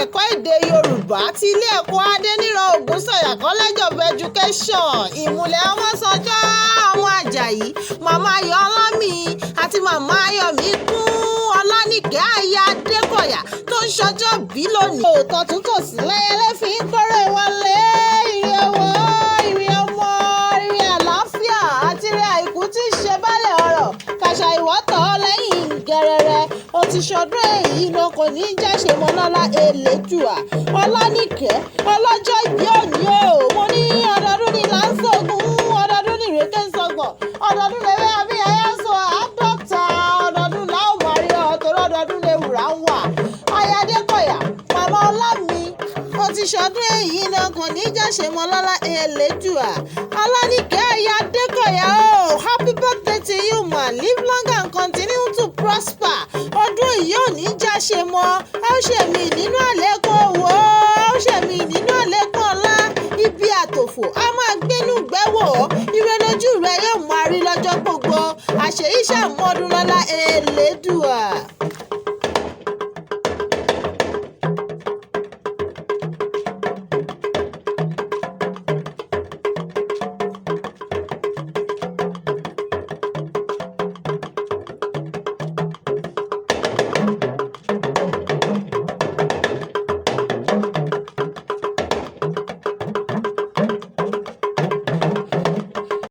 Ẹ̀kọ́ Èdè Yorùbá ti ilé ẹ̀kọ́ Adẹniran Ògúnsànyà College of Education, Ìmùlẹ̀ Ọmọ́sànjọ́ ọmọ Ajayi, Màmá Ayọ̀ọ́lámi àti Màmá Ayọ̀míkún Ọlánìkẹ́, aya Adékọ̀yà, tó ń ṣọjọ́ bí lónìí. Òótọ́ tún tò sí lẹ́yẹlé fi ń kórè wọlé ire owó, ire ọmọ, ire àlàáfíà àti ire àìkú tí í ṣe baálẹ̀ ọrọ̀. Kàṣà ìwọ́tọ̀ lẹ́yìn gẹ̀rẹ̀rẹ̀ ó ti ṣọdún èyí náà, kò ní í jẹ́ ṣe mọ́ lọ́lá Elédùà. Ọlánìkẹ́ ọlọ́jọ́ ìbí òní o, mo ní ọdọọdún ní là ń sọ̀gùn, ọdọọdún ní ìrèké ń sọgbọ̀n, ọdọọdún lèwe àbí ẹyẹ ń sọ 50, ọdọọdún làwọn máa rí ọ torí ọdọọdún lewùrà ń wà. Aya Adékọ̀yà, Màmá Ọlámi, ó ti ṣọdún èyí náà, kò ní í jẹ́ ṣe mọ́ lọ́lá Elédùà. Ọlánìkẹ́ aya Adékọ̀yà o, happy birthday to you, ma. Live long and continue to prosper. Ọdún yìí ò ní já ṣe mọ́ ẹ, ó ṣe mí nínú àlékún owó, ó ṣe mí nínú àlékún ọlá. Ibi àtòfò a máa gbénú gbẹ́wò. Ire lójú rẹ yóò máa rí lọ́jọ́ gbogbo. Àṣeyí ṣàmọ́dún lọ́lá Elédùà.